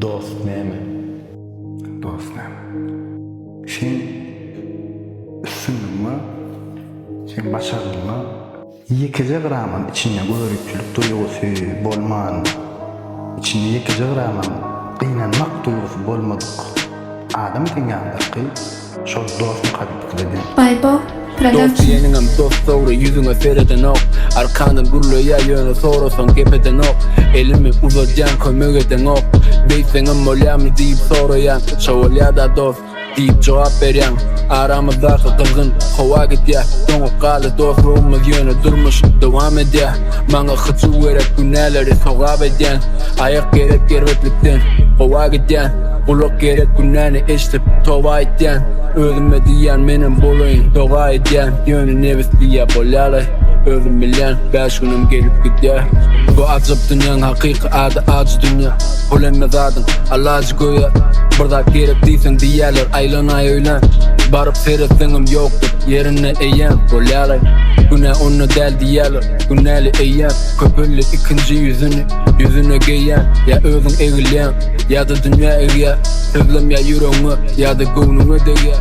Dost näme? Dost näme? Seň üstünligiňe, seň başarnygyňa ýekeje gramam içinde göripçilik duýgusy bolman, içinde ýekeje gramam gynanmak duýgusy bolmadyk adam seň ýanyňdaky şol dostmyka diýip pikir edýän. Baýbo Dost Production. diýeniňem dost dogry ýüzüňe seredenok Arkandan gürleýä ýöne sorasaň gep edenok Elimi uzadýan kömek edeňok Beýtseňem bolýamy diýip soraýaň Şo bolýada dost diýip jogap berýäň Aramyzdaky gyzgyn howa gidýä Doňup galdy dostlugymyz ýöne durmuş dowam edýä Maňa hyjuw gerek günäleri sogap edýän Aýak gerek erbetlikden gowa gidýän Gulak gerek günäni eşdip toba etýän Özüme diýýän menem bolaýyn doga edýän Ýöne nebis diýýä bolýalaý Özüm bilýän bäş günüm gelip gidýär Bu ajap dünýäň hakyky ady ajy dünýä Pul hemme zadyň alajy göýä Bir zat gerek diýseň diýýärler aýlanaý öýlän Baryp seretseňem ýokdur ýerinde eýýäm Bolýalaý günä onda däl diýýärler günäli eýýäm Köpeldi ikinji ýüzüni ýüzüne geýýän Ýa özüň egilýäň ýa-da dünýä egýär Sözlem ýa ýüregiňe ýa-da göwnüňe degýär.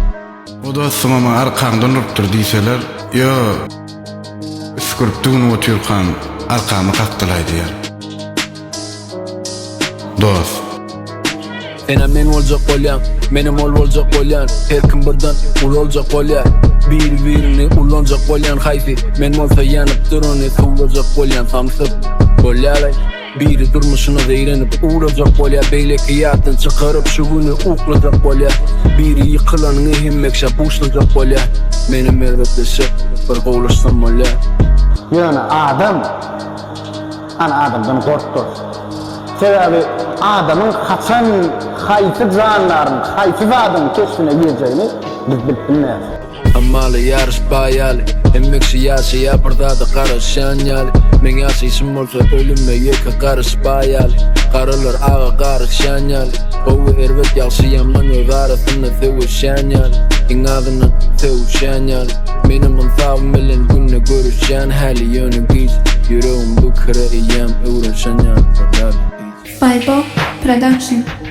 O dostuňam arkaňdan urupdyr diýseler, ýo, üsgürip düwnüp otyrkam arkama kakdylaý diýer. Dost. Senem men boljak bolýaň, menem ol boljak bolýan Her kim birden ulaljak bolýar Biri birini ullanjak bolýan haýsy Men bolsa ýanyp durany suwlajak bolýan samsyk bolýalaý Biri durmuşyna zeýrenip ugrajak bolýar Beýleki ýatdan çykaryp şu güni uklajak bolýar Biri ýykylanyny hemmekşe buşlajak bolýar Menem erbetleşip bir gowlaşsam bolýar. Ýöne adam Ana adamdan gork dost. Sebäbi adamyň haçan haýsy jandaryň haýsy zadyň keşbine girjegini biz bilip bilmeýäris. Amaly ýaryş baý ýaly Hemme kişi ýaşaýar bir zada garaşýan ýaly Meň ýaşaýşym bolsa ölüme ýeke garyş baý ýaly Garalar aga garyşýan ýaly Gowy erbet ýagşy ýaman öz arasynda söweşýän ýaly Iň azyndan sögüşýän ýaly Menem ynsabym bilen günde görüşýän häli ýöne giç Ýüregim bu kire eýýäm öwrenşen ýaly bolýar. Baýbo Production.